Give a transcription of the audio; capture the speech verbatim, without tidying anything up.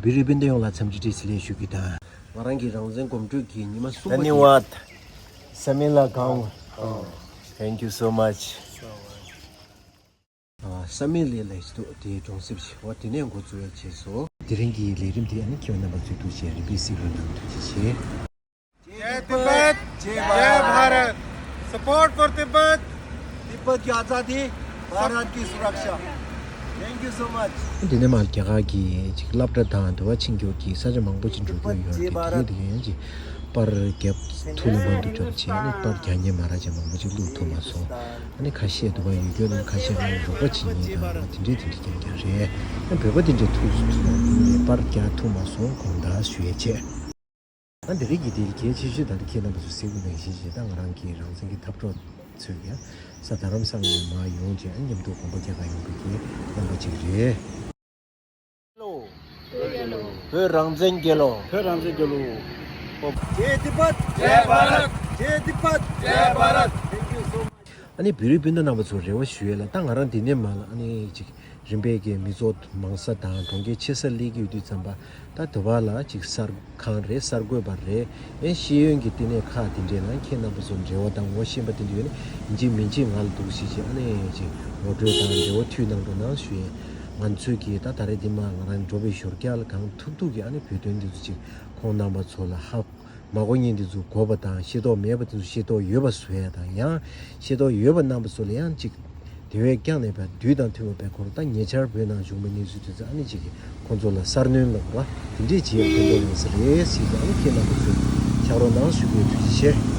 བོད་རིགས་སྤུན་ཟླ་ཡོངས་ལ་འཚམས་འདྲི་བཀྲ་ཤིས་བདེ་ལེགས་ཞུ་རྒྱུ་དང་། ང་རང་གི་རང་བཙན་གོམ་བགྲོད་ཀྱི་ཉི་མ་གསུམ་པ་དེ། धन्यवाद। समिला गाउँ। Thank you so much। ཨ། ས་མིག་ལས་ལས་ཞིག་འདུག་དེའི་གྲོང་གསེབ་ཞིག་འོ་དེ་ནས་འགོ་བཙུགས་ཡ་བྱས་སོ། དེ་རིང་གི་ལས་རིམ་དེ་ཨ་ནི་ཁྱེད་རྣམ་པ་ཚོས་ཐུགས་རྗེ་ཆེ་རིམ་པས་གཟིགས་རོགས་གནང་། ཐུགས་རྗེ་ཆེ། जय तिब्बत, जय भारत। Support for Tibet. तिब्बत की आजादी, भारत की सुरक्षा। Thank you so much। འདི་ནས་མར་རྒྱ་གར་གྱི་ཅིག་སློབ་གྲྭ་དང་འདུལ་བ་ཆེན་སྐྱོར་གྱི་ས་ཆ་མང་པོ་ཅིག་འགྲོ་རྒྱུ་ཡོད་རེད། དེ་གའི་དེ་གའི་ཡང་ཅིག་པར་རྒྱབ་ཐུབ་ལ་མ་འདུག་ཅོག་བྱས་ནས་པར་རྒྱག་མཁན་མ་རག་ཅིག་མང་པོ་ཅིག་བླུགས་ཐུབ་མ་སོང་། ཨ་ནི་ཁ་ཤས་འདུག་པ་ཡོད་རྒྱུ་ནི་ཁ་ཤས་ཀྱིས་རོགས་པ་བྱེད་མཁན་དང་དེ་འདྲས་དེ་འདྲས་རྐྱང་རྐྱང་རེད། ཨ་བོད་པ་དེ་འདྲས་ཐུག་སོང་ནས་པར་རྒྱག་ཐུབ་མ་སོང་། དགོངས་དག་ཞུ་ཡས་བྱས། ཨ་འདི་རིགས་ཀྱི་དེ་གལ་ཆེ་ཤོས་ད་ལྟ་ཁྱེད་རྣམ་པ་ཚོ་གཟིགས་པ་ནང་བཞིན་བྱས་ད་ང་རང་གི་རང་བཙན་གྱི་འཐབ་གྲོགས་ཚོས་ཀྱང་ས་རྡ་རམ་ས་ལ་ནས་མར་ཡོང་བྱས་ཨ་མཉམ་དུ་དགོངས་པ་རྒྱག་ག་ཡོང་བའི་གི་རྣམ་པ་ཅིག་རེད། བོད་རང་བཙན་རྒྱལ་ལོ། བོད་རང་བཙན་རྒྱལ་ལོ། जय तिब्बत, जय भारत। जय तिब्बत, जय Bharat. Thank you so much। ཨ་ནི་བོད་རིགས་སྤུན་ཟླ་རྣམ་པ་ཚོར་རེ་བ་ཞུ་ཡས་ལ་ད་ང་རང་འདི་ནས་མར་ལ་ཨ་ནི་ཅིག་རིམ་པས་ཀྱི་མི་ཚོགས་མང་ས་དང་གྲོང་ཁྱེར་ཆེ་སར་སླེབས་ཀྱི་ཡོད་དུས་ཙམ་པ་ད་དུ་བ་ལ་ཅིག་གསར་ཁང་རེད། གསར་འགོད་པ་རེད། ཨེ་ཤེས་ཡོན་གྱི་བསྟི་གནས་ཁག་དེ་འདྲས་ལ་ཁྱེད་རྣམ་པ་ཚོར་འབྲེལ་བ་དང་ངོ་ཤེས་པ་དེ་འདྲ་ཡོད་ན་ཡིན་གཅིག་མིན་གཅིག་ང་ལ་འདུག་ཞེས་བྱས་ཨ་ནི་ཅིག་ངོ་སྤྲོད་དང་འབྲེལ་བ་མཐུད་གནང་རོགས་གནང་ཞུ་ཡས། ང་ཚོས་ཀྱིས་ད་ད་རེས་འདི་མ་ང་རང་འགྲོ་བའི་ཞོར་རྒྱག་ལ་གང་ཐུབ་ཐུབ་ཀྱིས་ཨ་ནི་བོད་དོན་འདི་ཚོ་ཅིག་ཁོང་རྣམ་པ་ཚོ་ལ་ཧ་མ་གོ་མཁན་འདི་ཚོ་གོ་བ་དང་ཤེས་རྟོགས་མེད་པ་དེ་ཚོ་ཤེས་རྟོགས་ཡོད་པ་བཟོ་ཡ་དང་ཡང་ཤེས་རྟོགས་ཡོད་པ་རྣམ་པ་ཚོ་ལ་ཡང་ཅིག་དེ་བས་ཀྱང་ནས་པའི་དུས་དང་མཐུན་པ་བས་ཁོར་ད་ཉེ་ཆར་བོད་ནང་བྱུང་བའི་གནས་ཚུལ་དེ་ཚོ་ཨ་ནི་ཅིག་གིས་ཁོང་ཚོ་ལ་གསར་སྣོན་ལབ་པ་དེ་འདྲས་བྱེད་ཡ་ཕན་ཐོགས་ཡོང་ས་རེད་ཟེར་གྱི་ཨ་ནི་ཁྱེད་རྣམ་པ་ཚོས་ཕྱག་རོགས་གནང་ཞུ་རྒྱུའི་ཐུགས་རྗེ་ཆེ།